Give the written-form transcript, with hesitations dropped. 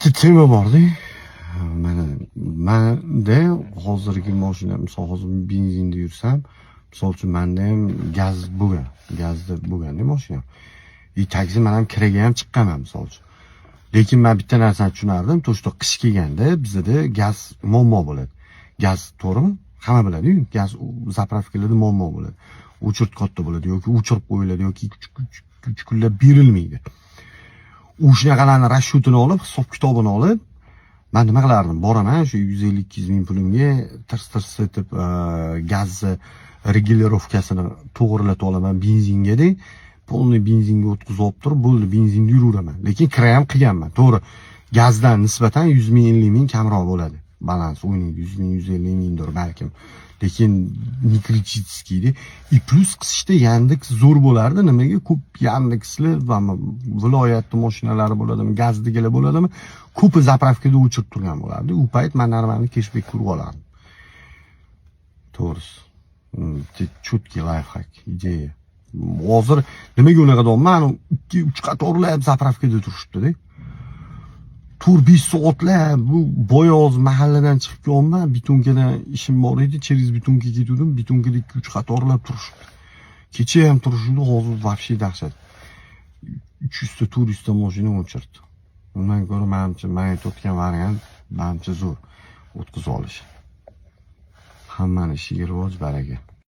Bitta tema borda. Mana manda hozirgi mashina, misol, hozir benzinda yursam, misol uchun, manda ham gaz bo'lgan, gazda bo'lganda mashinam. И taksi man ham kiraga ham chiqqanman, misol uchun. Lekin man bitta narsani tushunardim, то что qish kelganda bizada gaz muammo bo'ladi. Gaz, to'g'rimi? Hamma biladi-yu, gaz заправка larda muammo bo'ladi. Очередь katta bo'ladi yoki o'chirib qo'yiladi yoki 3 kunlab berilmaydi. U shunaqalarni расчет ini olib, hisob kitobini olib, man nima qilardim? Boraman shu 150 200 ming pulimga tirs tirs etib gazni регулировка sini to'g'rilatib olaman benzingada, полный benzinga o'tkazib olib turib, bo'ldi, benzinda yuraveraman. Lekin kira ham qilganman. To'g'ri, gazdan nisbatan 100 ming, 50 ming kamroq bo'ladi. Balans o'ynaydi, 100 ming, 150 mingdir balkim. Lekin не критический. И плюс qishda Yandex zo'r bo'lardi. Nimaga? Ko'p Yandexli va viloyatni mashinalari bo'ladimi, gazdagilar bo'ladimi, ko'pi заправка da o'chirib turgan bo'lardi. U payt man нормальный кэшбэк ko'rib olardim. To'g'risi. Четкий лайфхак, ideya. Hozir nimaga unaqa deyapman? 2-3 qatorlab заправка da turishibdi-da. 4-5 soatlab. Bu boya hozir mahalladan chiqib kelyapman, Bitunkadan ishim bor edi, через Bitunka ketuvdim, Bitunkada 2-3 qatorlab turishibdi. Kecha ham turishuvdi, hozir вообще dahshat. 300 ta, 400 ta mashina o'chirdi. Undan ko'ra, manimcha, man aytayotgan variant manimcha zo'r o'tkazib olish. Hammani ishiga rivoj, baraka.